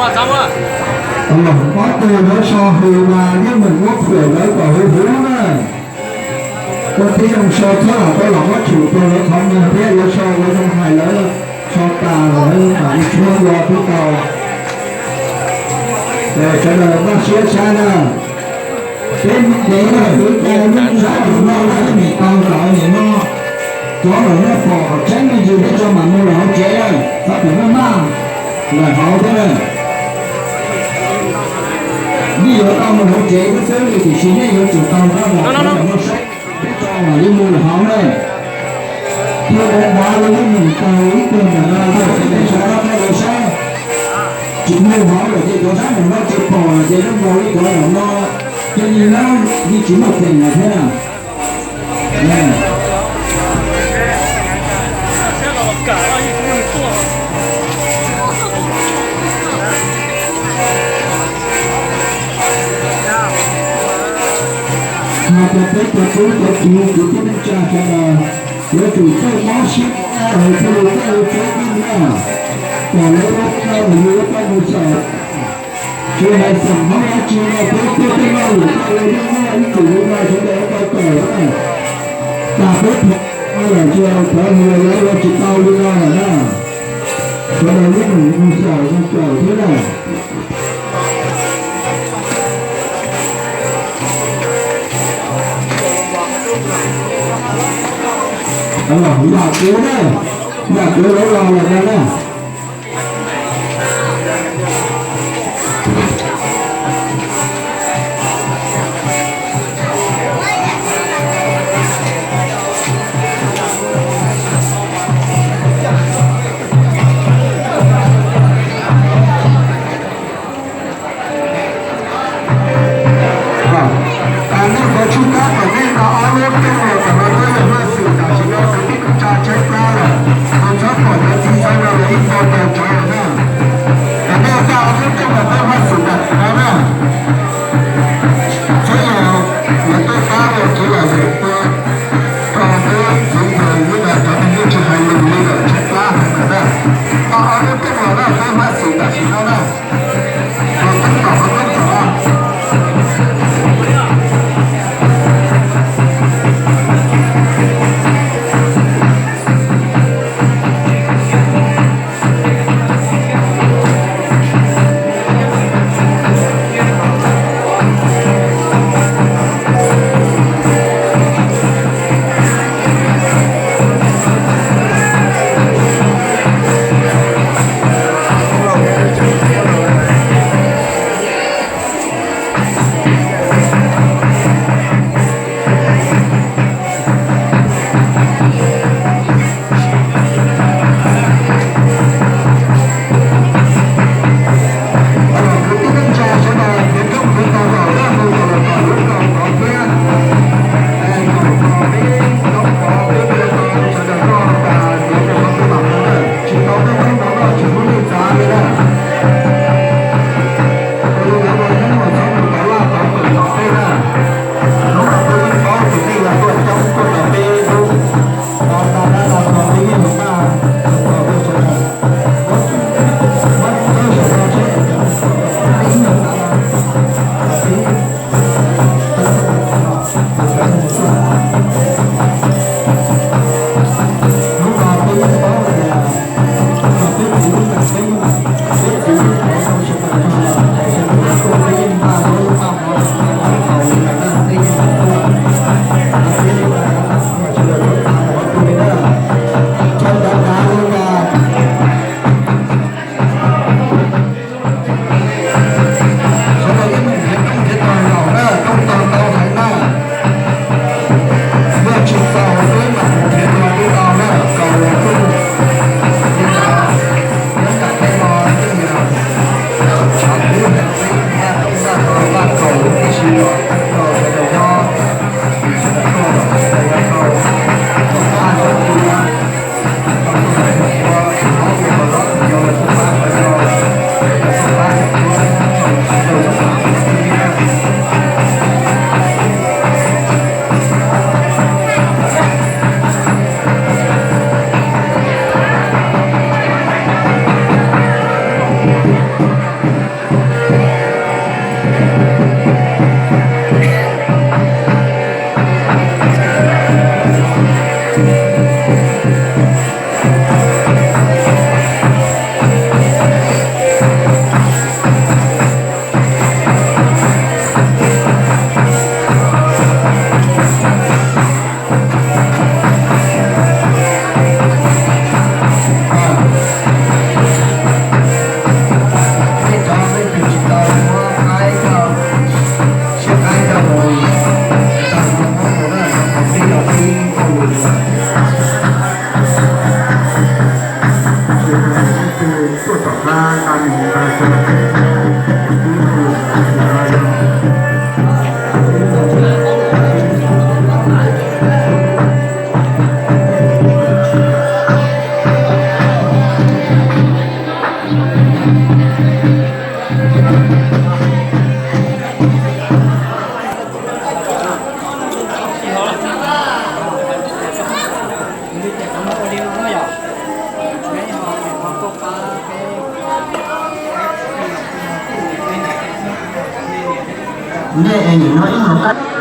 Ob tug lawv so hws mas yeej meem muab phuam lawv kom huv huv na. Koj tib zoo so txhob lam tau los muab tshum rau lawv qhov muag thiab lawv so lawv zoo hais lawv so tas lawv mam li tshuab ua twb tau. Sawv daws npaj siab saib na. Peb dev lawm, lub caij lub nyoog sab nraud no lawm, niam tau cov niam no, cov lawm noj pom tseeb me ntsis thiab tso mam mus lawm hauv tsev lawm, txhob pem maj maj lawm hauv thiab lawm. Nej yuav tau mus hauv tsev xwb xwb li tiam sis nej yuav tsum tau tau los no saib, peb tso mam li mus lawm hauv na. Thiab dav dav li lub num tau ib tug ntawm no, sawv daws saib, tsis mus hauv lawm ces cov sab nraud no tsis pom ces zoo nkaus li cov nraud no, cia li na, yeej tsis muaj peev lawm thiab na. Hais tias peb cov tub cov kiv kwv tij neej tsa sawv daws yuav tsum txawj mob siab hauv thiaj li txawj ua tsaib koj na. Kom lawv ua tej no lawm yus yuav tau mus xyaum, tsis hais xyaum hmoob dab tsi no peb tuaj tej no lawm txawj ua yeej muaj ib txwm li no sawv daws tau kawm na. Tas peb phem no lawm ces cov hluas lawv ua tsis tau li no lawm na. Sawv daws yeej mus xyaum mus kawm thiab na. Yam kuv na, yam kuv lawv los lawm no na. Nej qhov tswj kab tom ntej no ob lub rooj los ntawm no twb yog Vaj Xwm, tam sim no kwv tij neej tsa tshaib plab lawm, mus txhob pom cov txiv xeev no lawv ib tog taug tsov lawm na. Tam sim no ob lub rooj no twb Vaj Xwm Ntej es nim no ib nyuag qab.